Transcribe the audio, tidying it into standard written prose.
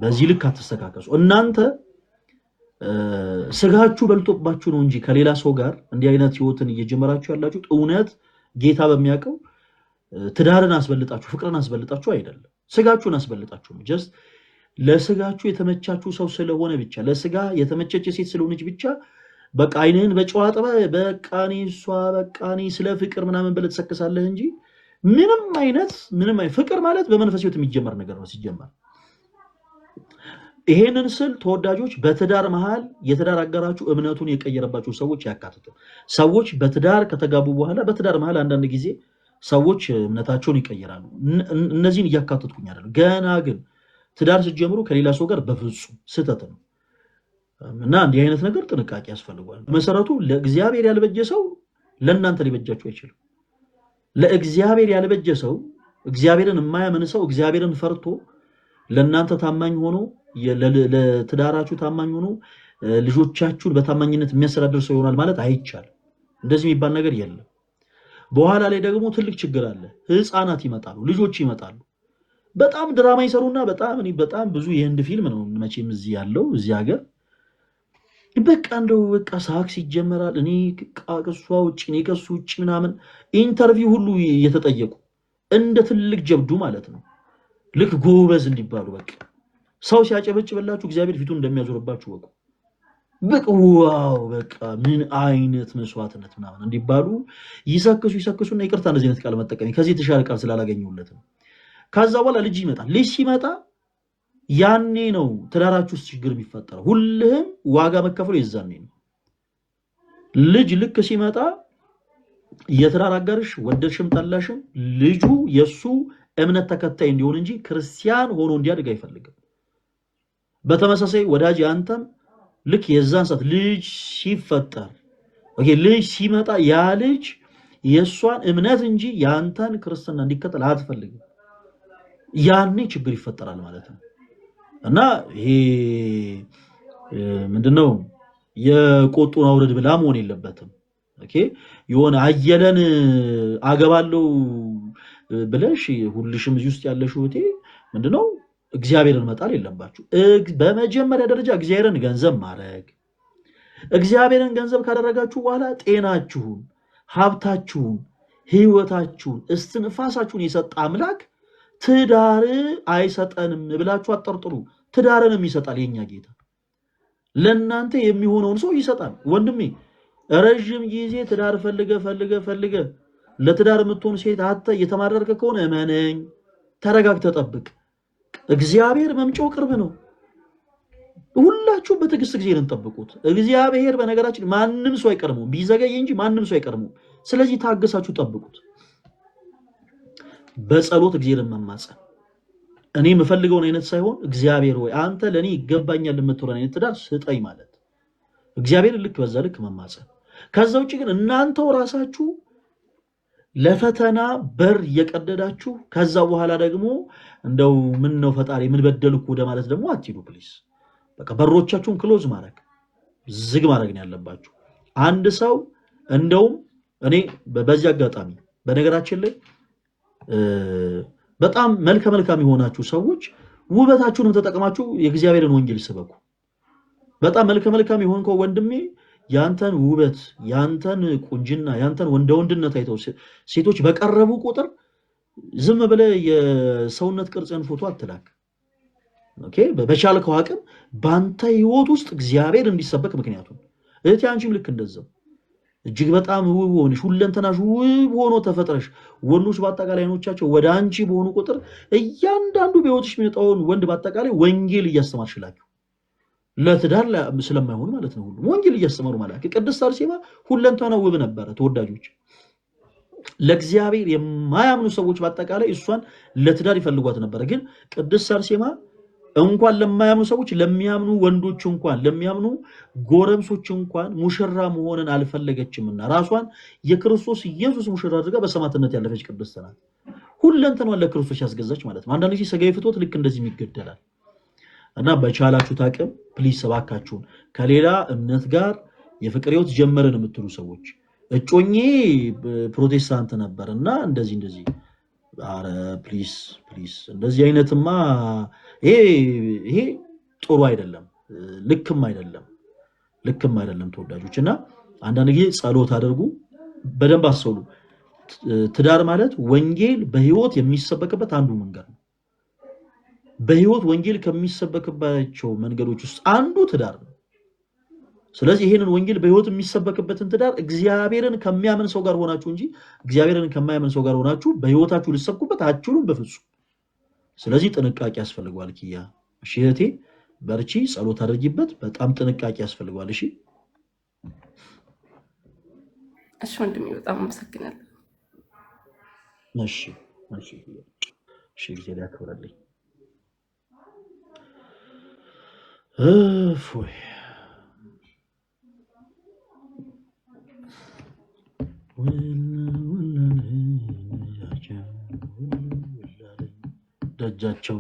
በዚህ ልክ አትስተካከሱ። እናንተ ስጋችሁ በልጦባችሁ ነው እንጂ ከሌላ ሰው ጋር እንዲህ አይነት ህይወትን እየጀመራችሁ ያላችሁት እውነት ጌታ በሚያውቀው ትዳርን አስበልጣችሁ ፍቅርን አስበልጣችሁ አይደለም። ስጋችሁን አስበልጣችሁ ነው። Just ለስጋችሁ የተመቻችሁ ሰው ስለሆነ ብቻ፣ ለስጋ የተመቸች ሴት ስለሆነች ብቻ በቃ አይንህን በጨው አጥበህ በቃ እኔ እሷ በቃ እኔ ስለ ፍቅር ምናምን ብለህ ትሰክሳለህ እንጂ ምንም አይነት ፍቅር ማለት በመንፈስ ህይወት የሚጀመር ነገር ነው ሲጀመር። ይሄንን ስል ተወዳጆች፣ በትዳር መሃል የትዳር አጋራችሁ እምነቱን የቀየረባችሁ ሰዎች አያካትትም። ሰዎች በትዳር ከተጋቡ በኋላ በትዳር መሃል አንዳንድ ጊዜ ሰዎች እምነታቸውን ይቀይራሉ። እነዚህን እያካተትኩኝ አይደለም። ገና ግን ትዳር ስትጀምሩ ከሌላ ሰው ጋር በፍጹም ስህተት ነው እና እንዲህ አይነት ነገር ጥንቃቄ ያስፈልገዋል። በመሰረቱ ለእግዚአብሔር ያልበጀ ሰው ለእናንተ ሊበጃችሁ አይችልም። ለእግዚአብሔር ያልበጀ ሰው፣ እግዚአብሔርን የማያምን ሰው እግዚአብሔርን ፈርቶ ለእናንተ ታማኝ ሆኖ፣ ለትዳራችሁ ታማኝ ሆኖ፣ ልጆቻችሁን በታማኝነት የሚያስተዳድር ሰው ይሆናል ማለት አይቻልም። እንደዚህ የሚባል ነገር የለም። በኋላ ላይ ደግሞ ትልቅ ችግር አለ። ህፃናት ይመጣሉ፣ ልጆች ይመጣሉ። በጣም ድራማ ይሰሩና በጣም እኔ በጣም ብዙ የህንድ ፊልም ነው መቼም እዚህ ያለው እዚህ ሀገር በቃ እንደው በቃ ሳክስ ይጀመራል። እኔ ከእሷ ውጭ፣ እኔ ከእሱ ውጭ ምናምን interview ሁሉ እየተጠየቁ እንደ ትልቅ ጀብዱ ማለት ነው። ልክ ጎበዝ እንዲባሉ በቃ ሰው ሲያጨበጭብላችሁ እግዚአብሔር ፊቱን እንደሚያዞርባችሁ እወቁ። በቃ wow በቃ ምን አይነት መስዋዕትነት ምናምን እንዲባሉ ይሰክሱ ይሰክሱና፣ ይቅርታ እንደዚህ አይነት ቃል መጠቀም ከዚህ የተሻለ ቃል ስላላገኘሁለት ነው። ከዛ በኋላ ልጅ ይመጣል። ልጅ ሲመጣ ያኔ ነው ትዳራችሁ ውስጥ ችግር የሚፈጠረው። ሁልህም ዋጋ መከፈሉ የዛኔ ነው። ልጅ ልክ ሲመጣ የትዳር አጋርሽ ወደድሽም ጠላሽም ልጁ የእሱ እምነት ተከታይ እንዲሆን እንጂ ክርስቲያን ሆኖ እንዲያድግ አይፈልግም። በተመሳሳይ ወዳጅ አንተም ልክ የዛን ሰዓት ልጅ ሲፈጠር፣ okay፣ ልጅ ሲመጣ ያ ልጅ የእሷን እምነት እንጂ የአንተን ክርስትና እንዲከተል አትፈልግም። ያኔ ችግር ይፈጠራል ማለት ነው። እና ይሄ ምንድነው የቆጡን አውርድ ብላ መሆን የለበትም። Okay፣ የሆነ አየለን አገባለው ብለሽ ሁልሽም እዚህ ውስጥ ያለሽው እህቴ ምንድነው እግዚአብሔርን መጣል የለባችሁ። በመጀመሪያ ደረጃ እግዚአብሔርን ገንዘብ ማድረግ፣ እግዚአብሔርን ገንዘብ ካደረጋችሁ በኋላ ጤናችሁን፣ ሀብታችሁን፣ ህይወታችሁን፣ እስትንፋሳችሁን የሰጠ አምላክ ትዳር አይሰጠንም ብላችሁ አትጠርጥሩ። ትዳርንም ይሰጣል የኛ ጌታ። ለእናንተ የሚሆነውን ሰው ይሰጣል። ወንድሜ፣ ረዥም ጊዜ ትዳር ፈልገህ ፈልገህ ፈልገህ ለትዳር የምትሆን ሴት አጥተህ እየተማረርክ ከሆነ እመነኝ፣ ተረጋግተህ ጠብቅ። እግዚአብሔር መምጫው ቅርብ ነው። ሁላችሁም በትዕግስት እግዚአብሔርን ጠብቁት። እግዚአብሔር በነገራችን ማንም ሰው አይቀድመውም፣ ቢዘገይ እንጂ ማንም ሰው አይቀድመውም። ስለዚህ ታግሳችሁ ጠብቁት። በጸሎት እግዚአብሔርን መማፀን፣ እኔ የምፈልገውን አይነት ሳይሆን እግዚአብሔር ወይ አንተ ለእኔ ይገባኛል የምትለውን አይነት ትዳር ስጠኝ ማለት፣ እግዚአብሔርን ልክ በዛ ልክ መማፀን። ከዛ ውጭ ግን እናንተው ራሳችሁ ለፈተና በር እየቀደዳችሁ ከዛ በኋላ ደግሞ እንደው ምን ነው ፈጣሪ ምን በደልኩ ወደ ማለት ደግሞ አትሂዱ please። በቃ በሮቻችሁን close ማድረግ፣ ዝግ ማድረግ ነው ያለባችሁ። አንድ ሰው እንደውም እኔ በዚህ አጋጣሚ በነገራችን ላይ በጣም መልከ መልካም የሆናችሁ ሰዎች ውበታችሁንም ተጠቅማችሁ የእግዚአብሔርን ወንጌል ስበኩ። በጣም መልከ መልካም የሆንከው ወንድሜ ያንተን ውበት፣ ያንተን ቁንጅና፣ ያንተን ወንደ ወንድነት አይተው ሴቶች በቀረቡ ቁጥር ዝም ብለህ የሰውነት ቅርጽን ፎቶ አትላክ። Okay፣ በቻልከው አቅም በአንተ ህይወት ውስጥ እግዚአብሔር እንዲሰበክ ምክንያቱም እህቴ አንቺም ልክ እንደዛው እጅግ በጣም ውብ ሆነሽ፣ ሁለንተናሽ ውብ ሆኖ ተፈጥረሽ ወንዶች በአጠቃላይ አይኖቻቸው ወደ አንቺ በሆኑ ቁጥር እያንዳንዱ በህይወትሽ የሚመጣውን ወንድ በአጠቃላይ ወንጌል እያስተማርሽ ላኪው። ለትዳር ስለማይሆን ማለት ነው። ሁሉም ወንጌል እያስተማሩ ማለት ቅድስት አርሴማ ሁለንተና ውብ ነበረ። ተወዳጆች፣ ለእግዚአብሔር የማያምኑ ሰዎች በአጠቃላይ እሷን ለትዳር ይፈልጓት ነበረ። ግን ቅድስት አርሴማ እንኳን ለማያምኑ ሰዎች ለሚያምኑ ወንዶች እንኳን ለሚያምኑ ጎረምሶች እንኳን ሙሽራ መሆንን አልፈለገችምና ራሷን የክርስቶስ ኢየሱስ ሙሽራ አድርጋ በሰማዕትነት ያለፈች ቅድስት ናት። ሁለንተናዋን ለክርስቶስ ያስገዛች ማለት ነው። አንዳንድ ጊዜ ስጋዊ ፍትወት ልክ እንደዚህ ይገደላል። እና በቻላችሁት አቅም please እባካችሁን ከሌላ እምነት ጋር የፍቅር ህይወት ጀመርን የምትሉ ሰዎች፣ እጮኜ ፕሮቴስታንት ነበር እና እንደዚህ እንደዚህ፣ አረ please please፣ እንደዚህ አይነትማ ይሄ ጥሩ አይደለም፣ ልክም አይደለም፣ ልክም አይደለም ተወዳጆች። እና አንዳንድ ጊዜ ጸሎት አድርጉ፣ በደንብ አስተውሉ። ትዳር ማለት ወንጌል በህይወት የሚሰበክበት አንዱ መንገድ ነው። በህይወት ወንጌል ከሚሰበክባቸው መንገዶች ውስጥ አንዱ ትዳር ነው። ስለዚህ ይሄንን ወንጌል በህይወት የሚሰበክበትን ትዳር እግዚአብሔርን ከሚያምን ሰው ጋር ሆናችሁ እንጂ እግዚአብሔርን ከማያምን ሰው ጋር ሆናችሁ በህይወታችሁ ልትሰብኩበት አትችሉም በፍጹም። ስለዚህ ጥንቃቄ ያስፈልገዋል። ኪያ እሺ እህቴ በርቺ፣ ጸሎት አድርጊበት። በጣም ጥንቃቄ ያስፈልገዋል። እሺ እሺ ወንድሜ በጣም አመሰግናለሁ። እሺ እሺ እሺ፣ እግዚአብሔር ያክብርልኝ። እፎይ ደጃቸው